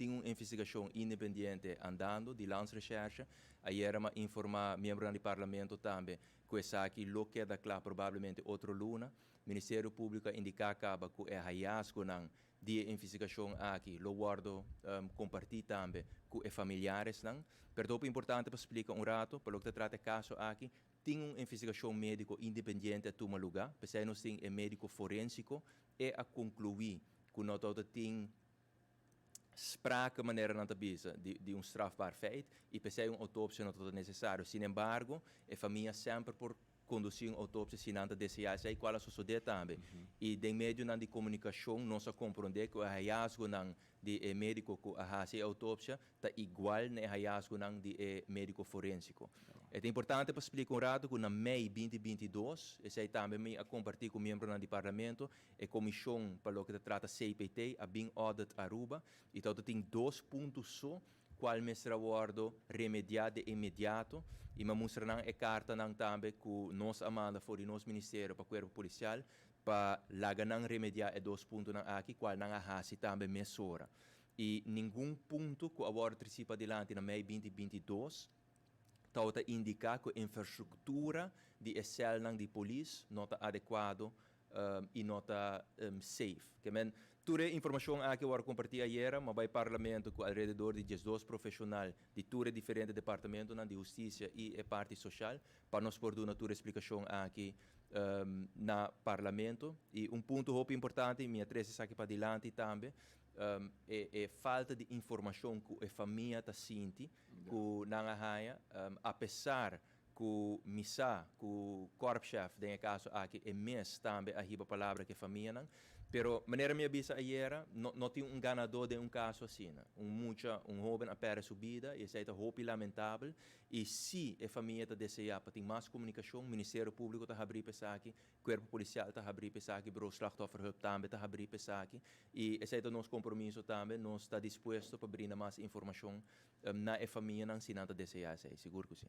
Tin un investigacion independiente andando di Landsrecherche. Ayera m'a informa miembro di parlamento tambe cu esaki lo keda cla probablemente otro luna. Ministerio Publico a indica caba cu e hallazgonan di investigacion aki lo wordo comparti tambe cu e familiaresnan. Pero ta importante pa splica un rato, pa loke ta trata e caso aki, tin un investigacion medico independiente a tuma luga, pesey nos tin e medico forensico y a conclui cu no tin sprake, manera nan ta bisa, di un strafbaar feit y pesey un autopsia no ta necesario. Sin embargo, e famia semper por conduci un autopsia si nan ta desea esey, cual a sucede tambe. Y den medio di comunicacion nos a compronde cu e hallazgonan di e medico cu a haci autopsia ta igual na hallazgonan di e medico forensico. Ta importante pa splica un rato cu na mei 2022, esey tambe mi a comparti cu miembro di parlamento, e comision pa loke ta trata CPT a bin audit Aruba y tin dos punto so cual mester a wordo remedia de inmediato y m'a mustra nan e cartanan tambe cu nos a manda for di nos ministerio pa cuerpo policial pa laga nan remedia e dos puntonan aki, cual nan a hasi tambe mesora. Y ningun punto cu a wordo treci padilanti na mei 2022 ta indica cu infrastructura di e celnan di polis no ta adecuado y no ta safe. Kiermen, tur e informacion aki a comparti ayera, m'a bay parlamento cu alrededor di 12 profesional di tur diferente departamento di husticia y e parti social, pa nos por duna tur explicacion aki na parlamento. Y un punto hopi importante, mi a trece aki padilanti tambe, e falta di informacion cu e famia ta sinti, cu nan a haya, apesar cu mi sa cu korpschef den caso aki e mes tambe a hiba palabra cu e famianan, pero manera mi a bisa ayera, no tin un ganador den un caso asina. Un mucha, un hoben a perde su bida y esey ta hopi lamentabel y si e famia ta desea pa tin mas comunicacion, Ministerio Publico ta habri pa esaki, Cuerpo Policial ta habri pa esaki, Bureau Slachtofferhulp tambe ta habri pa esaki y esey ta nos compromiso tambe. Nos ta dispuesto pa brinda mas informacion na e famianan si nan ta desea esey, sigur cu si.